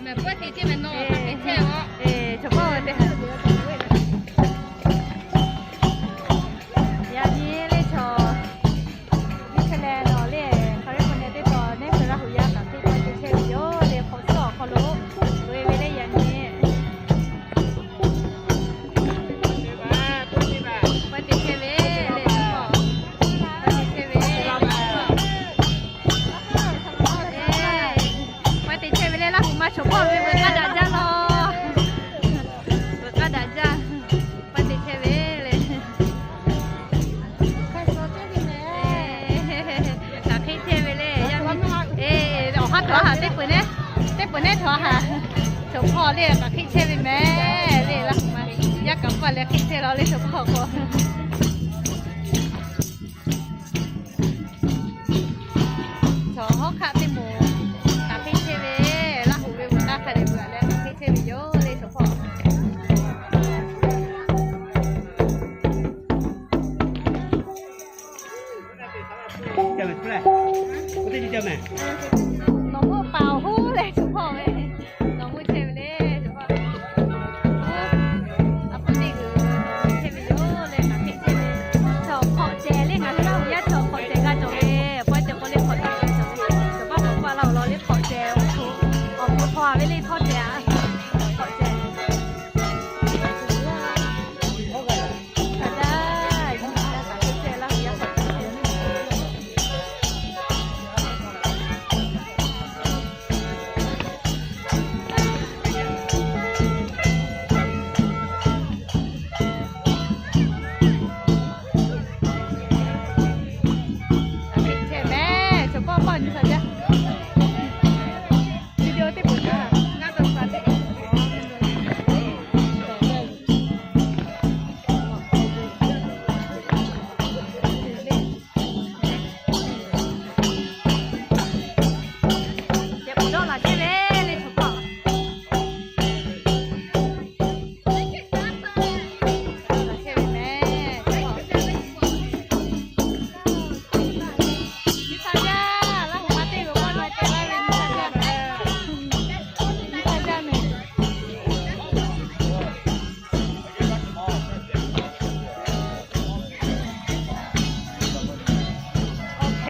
Chaw hpawˇ te, yaꞈ nyi le chaw New Zealand nawˬ le, California teˇ tawn neˇ hkui Laˇ huˍ yaˇ kaꞈ hk'e pawehˇ te chehˇ ve yoˬ le, hk'awꞈ suhˉ awˬ hk'aw lo loꞈ-e ve le yaꞈ nyi. Pawehˇ te chehˇ ve le, pawehˇ te chehˇ ve. Pawehˇ te chehˇ ve le, Laˇ huˍ ma chaw hpawˇ ve veuꞈ k'aˇ daꞈ jaˇ law. Veuꞈ k'aˇ daꞈ jaˇ. Pawehˇ te chehˇ ve le. Kaꞈ hk'e chehˇ ve le. Awˬ haˉ htaꞈ haꞈ teˇ peuˬ neˉ, teˇ peuˬ neˉ htaꞈ haꞈ. Chaw hpawˇ le kaꞈ hk'e chehˇ ve mehˍ le, Laˇ huˍ ma. Yaˇ kaꞈ paˇ leh hk'e chehˇ law le chaw hpawˇ k'o. Chaw hawˉ hkaˆ teˇ moˍ kaꞈ hk'e chehˇ ve, Laˇ huˍ ve veuꞈ k'aˇ hk'a dehꞈ veuꞈ leh kaꞈ hk'e chehˇ ve yoˬ le chaw hpawˇ. Oˇ teˇ ceuˬ mehˍ.